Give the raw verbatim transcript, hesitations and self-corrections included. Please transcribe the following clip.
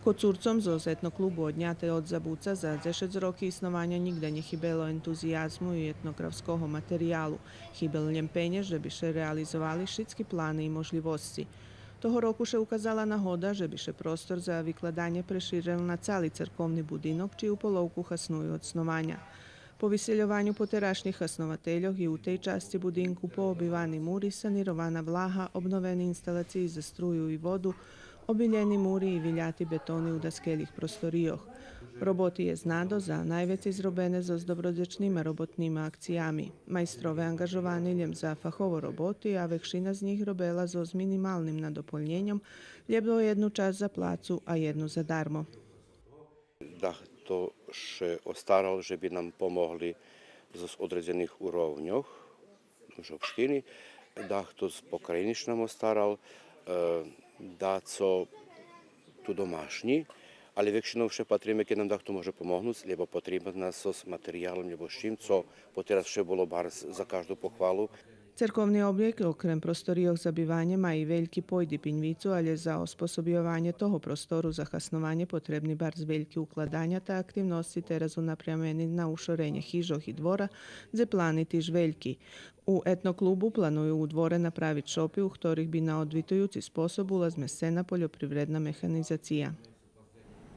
Коцурцом зоз етноклубу Одняте од забуца за дзешец роки иснованя нїґда нє хибело ентузиязму и етнографского материялу. Хибел лєм пенєж же би ше реализовали шицки плани и можлївосци. Того року ше указала нагода же би ше простор за викладанє преширел на цали церковни будинок, чию половку хасную од снованя. По висельованю потерашнїх хасновательох и у тей часци будинку пообивани мури, санирована влага, обновени инсталациї за струю и воду, обилєни мури и виляти бетони у даскелїх просторийох. Роботи єст надо за найвецей зробене зоз добродзечнима роботнима акциями. Майстрове анґажовани лєм за фахово роботи, а векшина з нїх робела зоз минималним надополнєньом, лєбо єдну часц за плацу, а єдну задармо. Дахто ше остарал же би нам помогли з одредзених уровньох, з општини, дахто з покраїни ше нам остарал, е, дацо ту домашнї, але векшином ше патриме кед нам дахто може помогнуц, лєбо потребен нас з материялом, лєбо з чим, цо потераз ше було барз за кажду похвалу. Церковни обєкт, окрем просторийох за биванє, ма и вельки пойди пиньвицу, але за оспособйованє того простору за хаснованє потребни барз вельки укладаня, та активносци тераз унапрямени на ушоренє хижох и двора, дзе плани тиж вельки. У етноклубу планую у дворе направиц шопи, у хторих би на одвитуюци способ була змесцена польопривредна механизация.